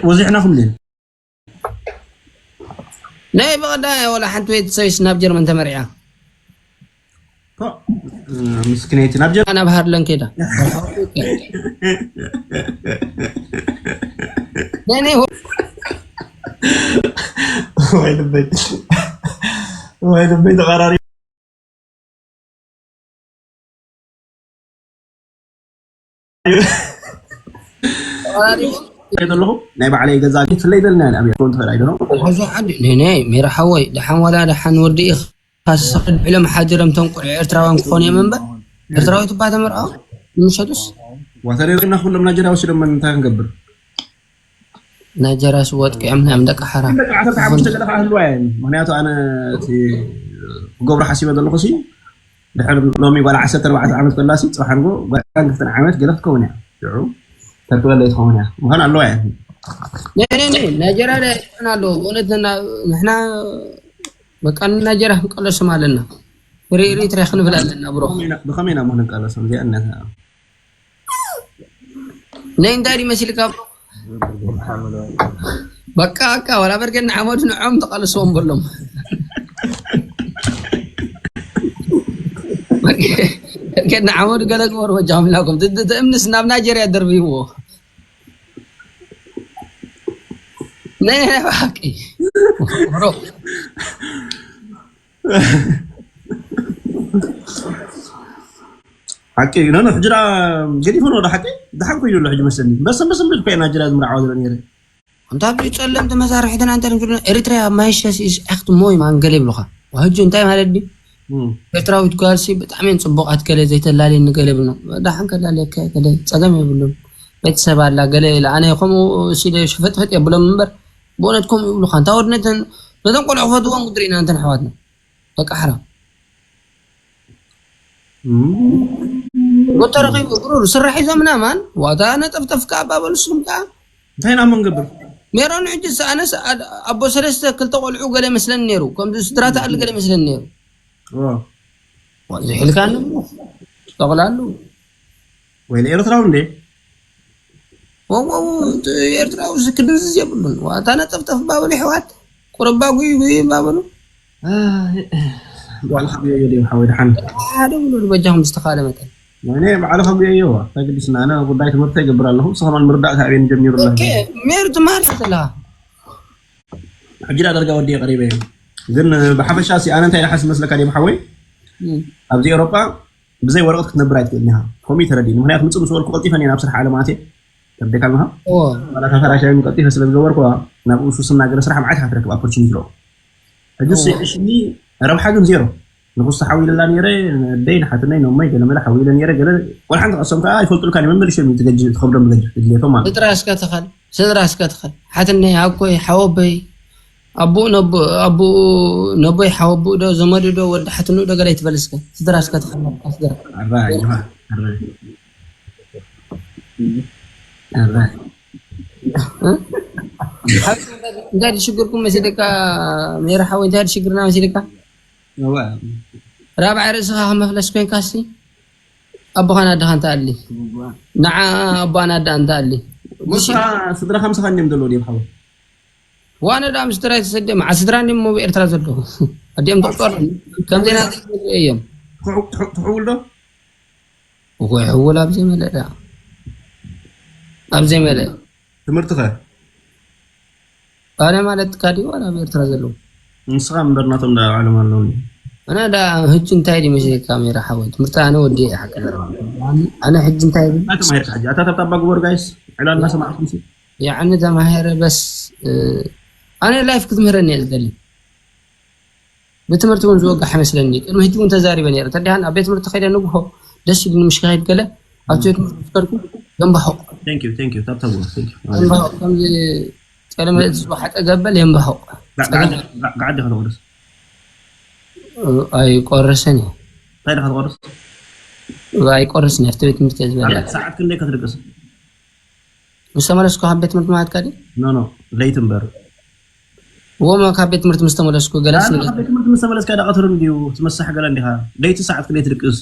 ወዚሕናኹም ድን ናይ ብቐዳይ ወላ ሓንቲ ቤት ሰብስ ናብ ጀርመን ተመርዒያ። ምስክነይቲ ናብ ጀርመን ናብ ሃርለን ከይዳ። ነኔ ወይ ልበይ ወይ ልበይ ተቐራሪ ዘለኹ ናይ ባዕለይ ገዛ ፍለይ ደልና ኣብያ ኮን ትኽእል ኣይደሎ። ሆዞ ዓዲ ነይ ነይ ሜራ ሓወይ ደሓን ዋላ ደሓን ወዲ ኢኻ። ካስሰኽድ ዕሎም ሓዲሮም ቶም ቁልዑ ኤርትራውያን ክኾኑ እዮም እምበር ኤርትራዊት እባ ተመርዖ ንምሸጡስ ዋተሬርና ኩሎም ናጀራ ወሲዶም እንታይ ክንገብር? ናጀራስ ወጥቂዖም ናይ ደቂ ሓራ። ደቂ ዓሰርተ ሓሙሽተ ገለ ከዓ ህልዋ እየን። ምክንያቱ ኣነ እቲ ክገብሮ ሓሲበ ዘለኹ ሲ ድሕር ሎሚ ጓል ዓሰርተ ኣርባዕተ ዓመት ከላ ሲ ፅባሕ ንጎ ጓል ክልተ ዓመት ገለ ክትከውን እያ። ሽዑ ተርክበለይ ትኸውን እያ ምኳን ኣለዋ እያ። ነይ ነይ ነይ ናጀራ ዳ ይጥዕና ኣለዎ ብእውነት ንሕና በቃ ንናጀራ ክንቀለሶም ኣለና። ሪኢ ሪኢ ትሪያ ክንብል ኣለና ብሮ። ብኸመይ ኢና እሞ ክንቃለሶም እዚኣ እነታ ናይ እንታይ ድዩ መሲልካ? በቃ በቃ ወላ በርገን ንዓመዱ ንዖም ተቃልስዎም በሎም። በርገን ንዓመዱ ገለ ግበሩ በጃኹም ኢልናኩም። እቲ እምንስ ናብ ናይጀርያ ደርብይዎ። ናይ ናይ ብሓቂ ብሮ ሓቂ ኖ ኖ ሕጂ ደኣ ገዲፉ ኖ ሓቂ ደሓን ኮይኑ ኣሎ ሕጂ መሰለኒ በሰም በሰም ብል ኮይና ጅራ ዝምርዓዋ ዘሎ ነይረ እንታ ኣብዚ ጸለምቲ መሳርሕትና እንተ ንግድና ኤሪትሪያ ማይሸስ is echt mooi man ገለ ይብሉኻ ሕጂ እንታይ ማለት ድዩ ኤርትራዊት ጓልሲ ብጣዕሚ እየን ጽቡቓት ገለ ዘይተላልየኒ ገለ ይብሉ ደሓን ከላልየካ ገለ ጸገም የብሉን ቤተሰብ ኣላ ገለ ኢለ ኣነ ከምኡ ሲለ ሽፈጥፈጥ የብሎም እምበር ብእውነት ከምኡ ይብሉኻ እንታ ወድነተን ነተን ቆልዑ ክፈትዎም ግድር ኢና እንተን ኣሕዋትና በቃ ሓራም ወተረኺቡ ብሩር ስራሕ ሒዞምና ማን ዋታ ነጠፍጠፍካ ኣባበሉ ስም ከዓ እንታይ ኢና እሞ ንገብር ሜሮን ሕጅስ ኣነስ ኣድ- ኣቦ ሰለስተ ክልተ ቆልዑ ገለ ይመስለኒ ነይሩ ከምዚ ስድራ ተኣሊ ገለ ይመስለኒ ነይሩ ኦ፣ ዝሕልካኒ ጠቕላሉ ወይለ ኤርትራዊ እንዴ ወወው ኤርትራዊ እዚ ክድንዝዝ የብሉን ዋታ ነጠፍጠፍ ባበሉ ይሕዋት ቁረባ ጉይ ጉይ ባበሉ ባዕልኻ ብዮ ድዮም ሓወይ ድሓን ሓደ ብሉ በጃኹም ዝተኻለ መጠን እኔ ባዕልኻ ብዮ እየዋ ተግዲስና ኣነ ጉዳይ ትምህርቲ ይገብር ኣለኹ ንስኻ ማን ምርዳእ ካብ እየን ጀሚሩ ኣለኹ ኦኬ ሜር ትማር ስላ ሕጂ ዳ ደርጋ ወዲየ ቀሪበ እየ ግን ብሓፈሻ ሲ ኣነ እንታይ ድሓስ መስለካ ድዮም ሓወይ ኣብዚ ኤውሮጳ ብዘይ ወረቐት ክትነብር ኣይትኽእልን ኢኻ። ከምኡ እዩ ተረዲእኒ። ምኽንያቱ ምፅእ ምስ በልኩ ቀልጢፈ እየ ናብ ስራሕ ዓለም ኣትየ። ተረዲእካ ኣለኻ? እወ። ዋላ እታ ፈራሻይ እውን ቀልጢፈ ስለ ዝገበርኩዋ ናብኡ ሱስና ገለ ስራሕ መዓት ኢኻ ትረክብ ኣፖርቹኒቲ ኣለዎ። ሕጂ እሱ እወ። የዕሽኒ ረብሓ ግን ዜሮ። ንኹስቲ ሓዊለላ ነይረ፣ ንኣደይ፣ ንሓትነይ፣ ነሞይ ገለ መለ ሓዊለ ነይረ፣ ገለ ቆልሓ እንተቐሶም ከዓ ኣይፈልጡልካን እዮም። መመሊሾም እዩ ትገጅ-፣ ትኸብዶም ዝገጅ ድሌቶም ማለት እዩ። ስድራ እስከ ትኸል፣ ስድራ እስከ ትኸል። ሓትነይ፣ ኣኮይ፣ ሓወቦይ፣ ኣቦኡ ነቦ ኣቦኡ ነቦይ ሓወቦኡ ዶ ዘመዱ ዶ ወዲ ሓትንኡ ዶ ገለ ይትበል እስከ ስድራ እስከ ተኸለካ ስድራ ኣራይ ጅማ ኣራይ ኣራይ እንታይ ሽግርኩም መሲልካ ሜራ ሓወይ እንታይ ሽግርና መሲልካ እዋ ራብዓይ ርእስኻ ከመፍለስ ኮይንካ ሲ ኣቦኻን ኣደኻን ተኣሊ ንዓ ኣቦኣን ኣደኣን ተኣሊ ጎሳ ስድራኻ ምሳኻ እንዲዮም ዘለዉ ድዮም ሓወይ ዋነ ዳ ምስ ትግራይ ተሰዲኦም መዓስ ስድራ እንዲም ኣብ ኤርትራ ዘለዉ ኣዲኦም ተቁፀር ከምዜና እዮም ትሕውል ዶ እኮ ይሕውል ኣብዘይ መለ ዳ ኣብዘይ መለ ትምህርቲ ከ ኣነ ማለት ካዲ ዋላ ኣብ ኤርትራ ዘለዉ ንስኻ እምበር ናቶም ዳ ዓለም ኣለዉ ኣነ ዳ ህጂ እንታይ ዲ መሸ ካሜራ ሓወይ ትምህርቲ ኣነ ወዲ ሓቂ ኣነ ሕጂ እንታይ ብል ኣታ ተማሂርካ ሕጂ ኣታ ተብታባ ግበሩ ጋይስ ዕላልና ሰማዕኩም ሲ ያዕኒ ተማሄረ በስ ኣነ ላይፍ ክትምህረኒ እየ ዝደሊ ብትምህርቲ እውን ዝወጋሕ ይመስለኒ ቅድሚ ሕጂ እውን ተዛሪበ ነይረ ተዲሃን ኣብ ቤት ትምህርቲ ከይደ ንግሆ ደስ ኢሉኒ ምሽ ከኸይድ ገለ ኣብቲ ቤት ትምህርቲ ዝከድኩ የንባሆ ከምዚ ጸለመ ዝወሓጠ ገበል የንባሆ ጋዕዲ ከተቆርስ ኣይቆረሰን እዩ እንታይ ደኻ ትቆርስ ኣይቆረስን ኣብቲ ቤት ትምህርቲ ዝበለ ሰዓት ክንደይ ከትድቅስ ምስ ተመለስኩ ካብ ቤት ትምህርቲ ማለት ካዲ ኖ ኖ ለይቲ እምበር እዎ ካብ ቤት ትምህርቲ ምስ ተመለስኩ ገለስ ካብ ቤት ትምህርቲ ምስ ተመለስካ ዳ ቀትሪ እንድዩ ትመሳሕ ገለ እንዲኻ ለይቲ ሰዓት ክለይ ትድቅስ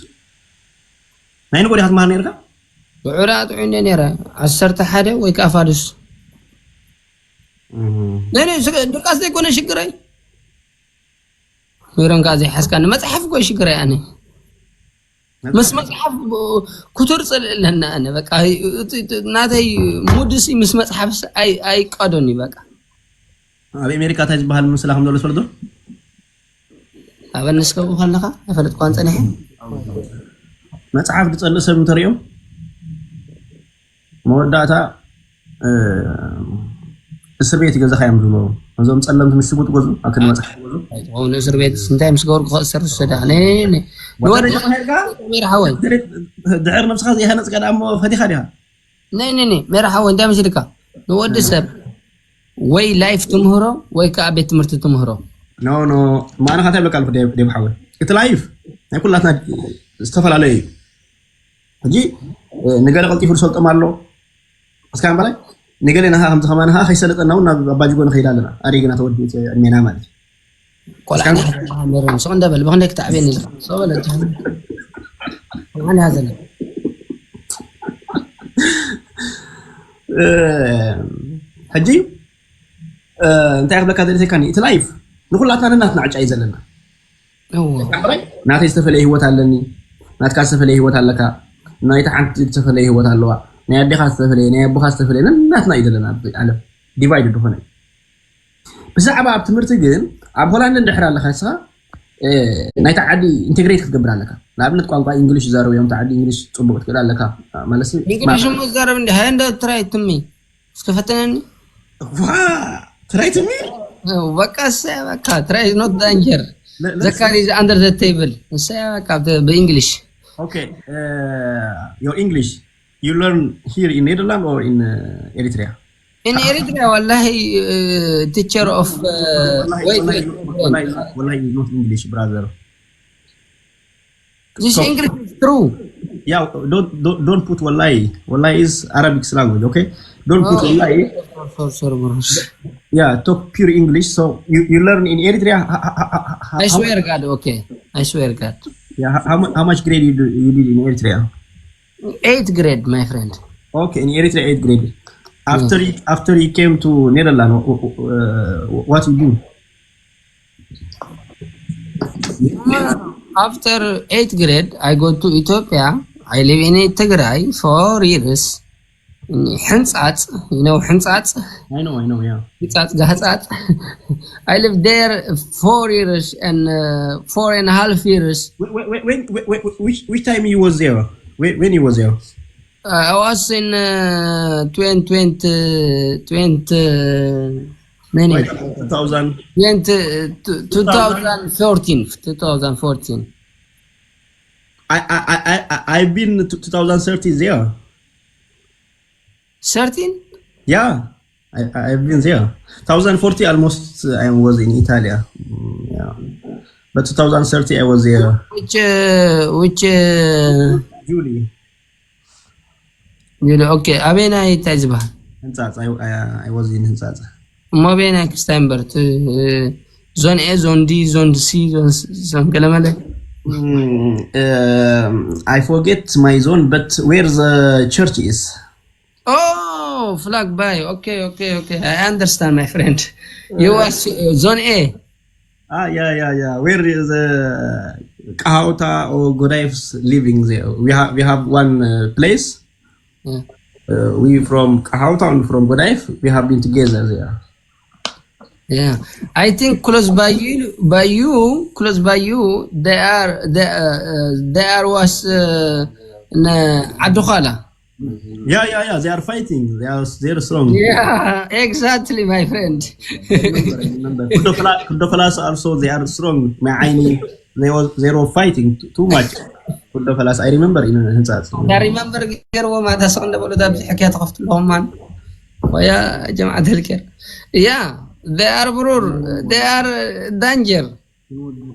ናይ ንጎ ዲኻ ትመሃር ነርካ ብዑራ ጥዑ እንደ ነረ ዓሰርተ ሓደ ወይ ከዓ ፋዱስ ነነ ድቃስ ዘይኮነ ሽግረይ። ሜሮን ከዓ ዘይሓዝካኒ መፅሓፍ እኮ ሽግረይ ኣነ። ምስ መፅሓፍ ኩቱር ፅልእ ኣለና ኣነ በቃ። ናተይ ሙድሲ ምስ መፅሓፍ ኣይቃዶን እዩ በቃ። ኣብ ኣሜሪካ እንታይ ዝበሃል ምስላ ከም ዘሎ ትፈልጡ? ኣበ ንስከቡ ከለካ ኣይፈለጥኳን ፀኒሐ። መፅሓፍ ዝፀልእ ሰብ እንተሪኦም መወዳእታ እስር ቤት ይገዛኻ እዮም ዝብሎ። እዞም ፀለምቲ ምስ ሽጉጥ ገዙ ኣብ ክንዲ መፅሓፍ ገዙ ኣይትኸውን እስር ቤት እንታይ ምስ ገበርኩ ከእሰር ዝሰዳ ሜራ ሓወይ። ድሕር ነብስኻ ዘይሃነፅካ ደኣ እሞ ፈቲኻ ዲኻ? ነይ ነይ ነይ ሜራ ሓወይ እንታይ መሲልካ ንወዲ ሰብ ወይ ላይፍ ትምህሮ ወይ ከዓ ቤት ትምህርቲ ትምህሮ። ኖ ኖ ማዕነኻ እንታይ ብለካ ኣለኩ ዴብ ሓወይ? እቲ ላይፍ ናይ ኩላትና ዝተፈላለዩ እዩ። ሕጂ ንገለ ቀልጢፉ ዝሰልጦም ኣሎ እስካ እምበላይ ንገሌ ናኻ ከምዚ ከማን ኸዓ ከይሰለጠና እውን ናብ ኣባጅጎ ንኸይድ ኣለና። ኣደይ ግና ተወዲኡ ዕድሜና ማለት እዩ። ቆልዓ ሜሮን ስቕ እንዳበል ብክንደይ ክትዓብየኒ ኢልካ ስቕ በለ። ቆልዓ ያዘለ ሕጂ እንታይ ክብለካ ደሊሰካኒ እቲ ላይፍ ንኩላትና ነናትና ዕጫ እዩ ዘለና። ናተይ ዝተፈለየ ህይወት ኣለኒ፣ ናትካ ዝተፈለየ ህይወት ኣለካ፣ ናይታ ሓንቲ ዝተፈለየ ህይወት ኣለዋ፣ ናይ ኣዴኻ ዝተፈለየ ናይ ኣቦኻ ዝተፈለየ ነናትና እዩ ዘለና ኣብዚ ዓለም ዲቫይድ ዝኾነ። ብዛዕባ ኣብ ትምህርቲ ግን ኣብ ሆላንድ እንድሕር ኣለካ ንስኻ ናይታ ዓዲ ኢንቴግሬት ክትገብር ኣለካ። ንኣብነት ቋንቋ ኢንግሊሽ ዝዛረቡ እዮም፣ እታ ዓዲ ኢንግሊሽ ፅቡቅ ክትክእል ኣለካ ማለት ኢንግሊሽ እሞ ዝዛረብ እንዲ ሃይ እንደ ትራይ ትሚ እስከ ፈተነኒ። Wow, try to me? በቃ እሰ በቃ try is not danger. ዘካሪ is under the table እሰ በቃ ብእንግሊሽ። Okay, uh, your English you learn here in Netherlands or in uh, Eritrea? In Eritrea والله uh, teacher of uh, wait wait Wallahi, wallahi is not English, brother. This English is true. Yeah, don't, don't don't put wallahi. Wallahi is Arabic language, okay? Don't put wallahi. Sorry, sorry, bro. Yeah, talk pure English. So you, you learn in Eritrea. Ha, ha, ha, ha, I swear God, okay. I swear God. Yeah, how, how, mu- how much grade you do you did in Eritrea? Eighth grade, my friend. Okay, in Eritrea eighth grade. After you, after you came to Netherlands, what, uh, what you do? After eighth grade, I go to Ethiopia. I live in Tigray four years. In ሕንጻጽ, you know ሕንጻጽ? I know, I know, yeah. ሕንጻጽ ጋህጻጽ. I lived there four years and uh, four and a half years. When, when, when, when, when, which, which time you was there? When, when you was there? Uh, I was in uh, twenty, twenty, twenty, many? Like two thousand. Twenty, uh, two- two thousand fourteen, two thousand fourteen. I, I, I, I, I- I've been to two thousand thirteen there. Thirteen? Yeah, I, I've been there. Two thousand fourteen almost uh, I was in Italia. Mm, yeah. But two thousand thirteen I was there. Which, uh, which, uh, Julie. you know, okay, ኣበይ ናይ እንታይ ዝበሃል? ህንጻጽ, I, I, I was in ህንጻጽ. እሞ ኣበይ ናይ ክስታይ እምበር? እቲ፣ እ፣ ዞን ኤ፣ ዞን ዲ፣ ዞን ሲ፣ ዞን ስ- ዞን ገለመለ? Mm, um, I forget my zone, but where the church is? Oh, flag by. Okay, okay, okay. I understand, my friend. You are s- uh, zone A. Ah, yeah, yeah, yeah. Where is uh, Kahauta or Godif's living there? We have we have one uh, place. Yeah. Uh, we from Kahauta and from Godif, we have been together there. Yeah. I think close by you, by you, close by you, they are, they, uh, uh, they are was uh, ነ- ዓድዃላ. Yeah, yeah, yeah. They are fighting. They are they're strong. Yeah, exactly, my friend. I remember, I remember. Kudo Fala- Kudo Falas also they are strong. My Aini, they was they were fighting t- too much. Kudo Falas, I remember in Hinsat. ዳ ሪመምበር ገይርዎም ኣታ ስቕ እንደበሉ ዳ ብዙሕ ሕክያ ተኸፍትለዎም ማን ወያ ጀምዓት ልኬር yeah they are bror they are danger.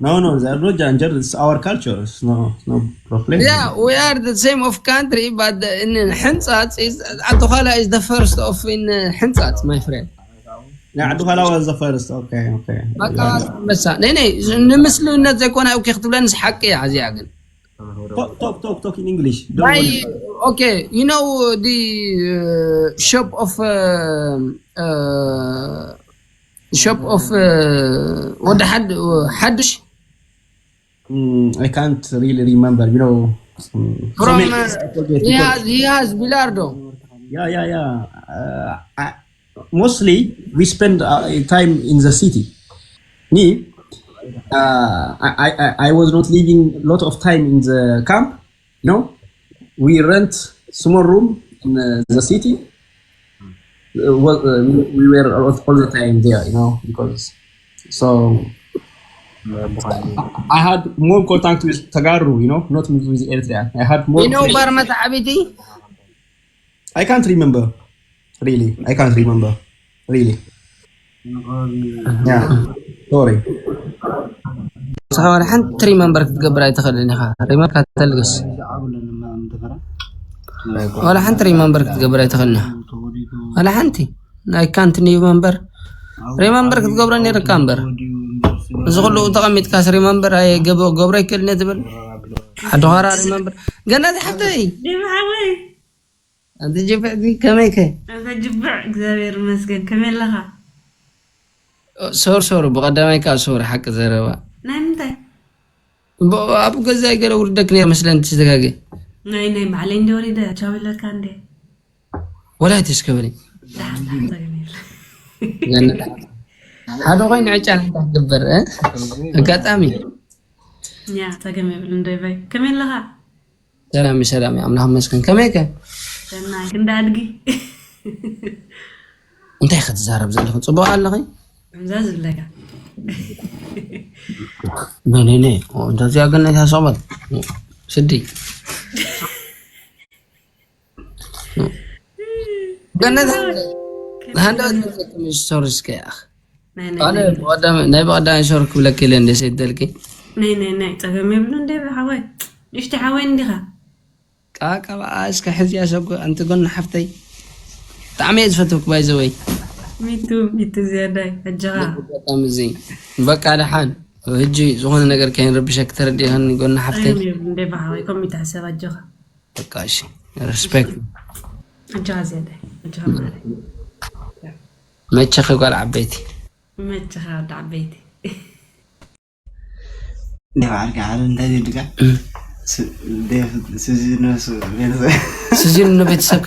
No, no, they are not danger. It's our culture. It's no, no problem. Yeah, we are the same of country, but the, in ሕንጻጽ is ዓዲ ዃላ is the first of in uh, ሕንጻጽ, my friend. Yeah, Aduhala was the first. Okay, okay. በቃ መሳ ነይ ነይ ንምስልነት ዘይኮነ ኦኬ ክትብለንስ ሓቂ እያ እዚኣ ግን Talk, talk, talk, talk in English. Don't ናይ worry. Okay, you know the uh, shop of uh, uh, shop of uh, ወዲ ሓድ ሓድሽ Mm, I can't really remember, you know. Mm, so from many uh, years I forget he because has he has Bilardo. yeah, yeah, yeah. Uh, I, mostly we spend uh, time in the city. Me, uh, I, I, I I was not living a lot of time in the camp. You know, we rent small room in uh, the city. Uh, well, uh, we, we were all, all the time there, you know, because so I had more contact with Tagaru, you know, not with, with Eritrea. I had more. You know በር መተዓቢቲ? I can't remember, really. I can't remember, really. Yeah, sorry. ንስኻ ዋላ ሓንቲ ሪመምበር ክትገብር ኣይትኽእልን ኢኻ። ሪመምበር ካተልግስ ዋላ ሓንቲ ሪመምበር ክትገብር ኣይትኽእልን ኢኻ። ዋላ ሓንቲ ናይ ካንት ሪመምበር ሪመምበር ክትገብሮ ነርካ እምበር እዚ ኩሉ ተቐሚጥካስ ሪመምበር ኣይገብሮ ኣይክእልን እየ ትብል። ሓደዃራ ሪመምበር ገና ዝሓፍተይ ዲማ ሓወይ ኣንቲ ጅብዕቲ ከመይከ? ኣንተ ጅብዕ እግዚኣብሔር ይመስገን። ከመይ ኣለኻ? ሶር ሶር ብቐዳማይ ከዓ ሶር ሓቂ ዘረባ ናይ ምንታይ ብ- ኣብ ገዛይ ገለ ውርደክ ነር መስለን ትዝተጋገ ናይ ናይ ባዕለይ እንደ ወሪደ ቻው ኢለካ እንደ ወላ ኣይተስከበለኝ ዳሕዳሕተገ ሓደ ኮይኑ ዕጫ እንታይ ክግበር እ? ኣጋጣሚ ያ ጸገም የብል እንደ ባይ ከመይ ኣለኻ? ሰላም ሰላም ኣምላኽ መስገን ከመይከ? ሰናይ ክንዳ ኣድጊ እንታይ ክትዛረብ ዘለኹ? ፅቡቅ ኣለኺ? ከምዛ ዝብለካ ነነነ እንተዚኣ ገነት ያሰቕበል ስዲ ገነት ሃንዳ ስቶሪ እስከ ናይ ኣነ ብቐዳመ- ናይ ብቐዳማይ ሶር ክብለክ ኢለ እንደ ሰይት ደልኪ ናይ ናይ ናይ ጸገም የብሉ እንደ ሓወይ ንእሽቲ ሓወይ እንዲኻ ቃቃ እስከ ሕዝያ ሰጉ ኣንቲ ጎኒ ሓፍተይ ብጣዕሚ እየ ዝፈትወክ ባይዘወይ ሚቱ ሚቱ ዝያዳይ ኣጆኻ በጣም እዚ በቃ ደሓን ህጂ ዝኾነ ነገር ከይንረብሸክ ተረዲእኸኒ ጎኒ ሓፍተይ ጸገም የብሉ እንደ ሓወይ ከምኡ ይትሕሰብ ኣጆኻ በቃ እሺ ሪስፔክት ኣጆኻ ዝያዳይ ኣጆኻ ማለይ መቸኺ ጓል ዓበይቲ መቸኻ ወዲ ዓበይቲ ደባዕልካ ዓለም እንታይ ዘድካ ስዚኖ ስዚኑ ንቤተሰብ